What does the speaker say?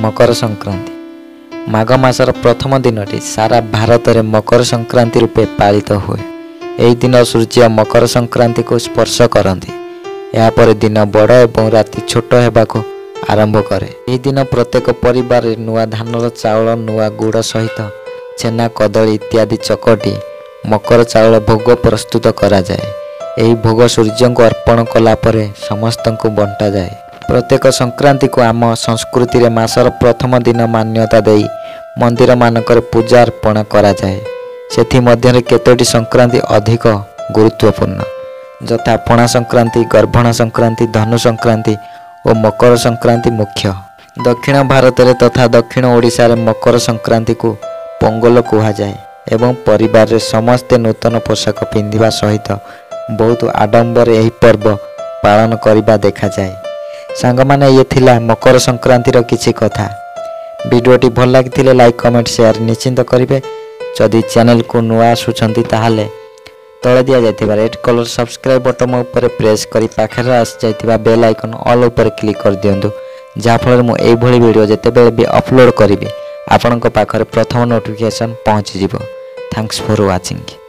ମକର ସଂକ୍ରାନ୍ତି। ମାଘ ମାସର ପ୍ରଥମ ଦିନଟି ସାରା ଭାରତରେ ମକର ସଂକ୍ରାନ୍ତି ରୂପେ ପାଳିତ ହୁଏ। ଏହି ଦିନ ସୂର୍ଯ୍ୟ ମକର ସଂକ୍ରାନ୍ତିକୁ ସ୍ପର୍ଶ କରନ୍ତି। ଏହାପରେ ଦିନ ବଡ଼ ଏବଂ ରାତି ଛୋଟ ହେବାକୁ ଆରମ୍ଭ କରେ। ଏହି ଦିନ ପ୍ରତ୍ୟେକ ପରିବାରରେ ନୂଆ ଧାନର ଚାଉଳ, ନୂଆ ଗୁଡ଼ ସହିତ ଛେନା, କଦଳୀ ଇତ୍ୟାଦି ଚକଟି ମକର ଚାଉଳ ଭୋଗ ପ୍ରସ୍ତୁତ କରାଯାଏ। ଏହି ଭୋଗ ସୂର୍ଯ୍ୟଙ୍କୁ ଅର୍ପଣ କଲା ପରେ ସମସ୍ତଙ୍କୁ ବଣ୍ଟାଯାଏ। ପ୍ରତ୍ୟେକ ସଂକ୍ରାନ୍ତିକୁ ଆମ ସଂସ୍କୃତିରେ ମାସର ପ୍ରଥମ ଦିନ ମାନ୍ୟତା ଦେଇ ମନ୍ଦିରମାନଙ୍କରେ ପୂଜା ଅର୍ପଣ କରାଯାଏ। ସେଥିମଧ୍ୟରେ କେତୋଟି ସଂକ୍ରାନ୍ତି ଅଧିକ ଗୁରୁତ୍ୱପୂର୍ଣ୍ଣ, ଯଥା ପଣା ସଂକ୍ରାନ୍ତି, ଗର୍ଭଣା ସଂକ୍ରାନ୍ତି, ଧନୁ ସଂକ୍ରାନ୍ତି ଓ ମକର ସଂକ୍ରାନ୍ତି ମୁଖ୍ୟ। ଦକ୍ଷିଣ ଭାରତରେ ତଥା ଦକ୍ଷିଣ ଓଡ଼ିଶାରେ ମକର ସଂକ୍ରାନ୍ତିକୁ ପୋଙ୍ଗଲ କୁହାଯାଏ ଏବଂ ପରିବାରରେ ସମସ୍ତେ ନୂତନ ପୋଷାକ ପିନ୍ଧିବା ସହିତ ବହୁତ ଆଡମ୍ବରେ ଏହି ପର୍ବ ପାଳନ କରିବା ଦେଖାଯାଏ। ସାଙ୍ଗମାନେ, ଇଏ ଥିଲା ମକର ସଂକ୍ରାନ୍ତିର କିଛି କଥା। ଭିଡ଼ିଓଟି ଭଲ ଲାଗିଥିଲେ ଲାଇକ୍, କମେଣ୍ଟ, ସେୟାର ନିଶ୍ଚିନ୍ତ କରିବେ। ଯଦି ଚ୍ୟାନେଲକୁ ନୂଆ ଆସୁଛନ୍ତି, ତାହେଲେ ତଳେ ଦିଆଯାଇଥିବା ରେଡ୍ କଲର୍ ସବସ୍କ୍ରାଇବ୍ ବଟନ୍ ଉପରେ ପ୍ରେସ୍ କରି ପାଖରେ ଆସିଯାଇଥିବା ବେଲ୍ ଆଇକନ୍ ଅଲ୍ ଉପରେ କ୍ଲିକ୍ କରିଦିଅନ୍ତୁ, ଯାହାଫଳରେ ମୁଁ ଏଇଭଳି ଭିଡ଼ିଓ ଯେତେବେଳେ ବି ଅପଲୋଡ଼ କରିବି, ଆପଣଙ୍କ ପାଖରେ ପ୍ରଥମ ନୋଟିଫିକେସନ୍ ପହଞ୍ଚିଯିବ। Thanks for watching.